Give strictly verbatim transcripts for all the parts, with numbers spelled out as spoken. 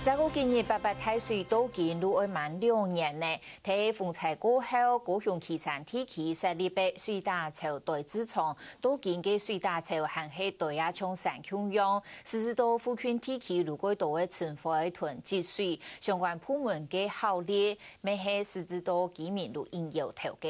再過幾日八八大水到今都愛滿兩年呢。在風災過後，高雄旗山地區設立个水打樵堆置場，到今个水打樵還係堆啊像山共樣，實際到附近地區愈過多个塵灰同積水，相關部門个效力，乜係實際到居民都應搖頭个。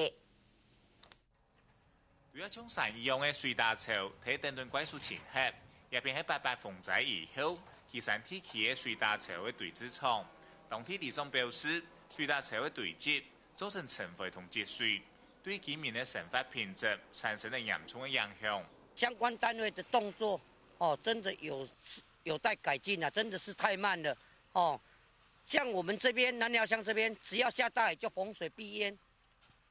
有一種山一樣个水打樵，在等等怪樹情形，這片係八八風災以後，旗山地區个水打樵个堆置場。當地里長表示，水打樵个堆積造成塵灰同積水，對居民个生活品質產生了嚴重个影響。相關單位的動作，哦，真的有有待改進啊，真的是太慢了，哦。像我們這邊南寮鄉這邊，只要下大雨就逢水必淹，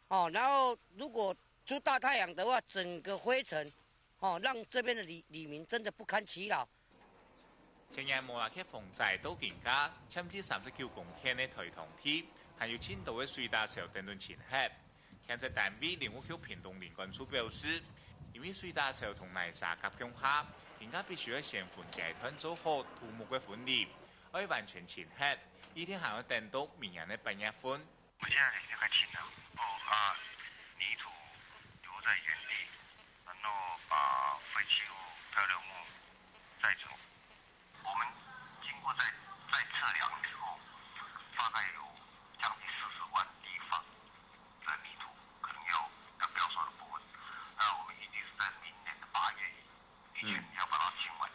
哦，然後如果出大太陽的話，整個灰塵，哦，讓這邊的里里民真的不堪其擾。前年無拉克風災到今下，佔地三十九公頃个台東地，還有盡多个水打樵等等情形。建設單位林務局屏東林管處表示，因為水打樵同泥沙夾共下，今下必須愛先分階段做好土木个分離，愛完全清潔，一定還愛等到明年个八月份。 我們現在已經在清了，哦，把泥土留在原地，然後把廢棄物、漂流木載走。我們經過再再測量以後，大概有將近四十萬立方的泥土可能要要標售的部分。那我們預計是在明年的八月以前要把它清完。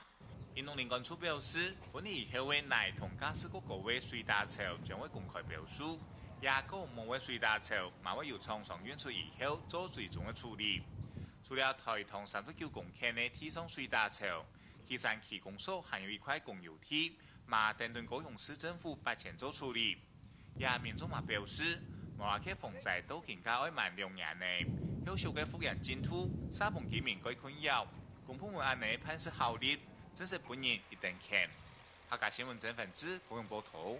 屏東林管處表示，分離以後个泥同價值較高个水打樵將會公開標售，這較無个水打樵嘛會由廠商運出以後做追蹤个處理。除了台東三十九公頃个地上水打樵，旗山區公所還有一塊公有地，嘛等等高雄市政府八千做處理。 也民眾嘛表示，無拉克風災到今下愛滿兩年呢，後續个復原進度，煞分居民蓋困擾，公部門恁呢辦事效率，真實分人一等譴。客家新聞曾煥智，高雄報導。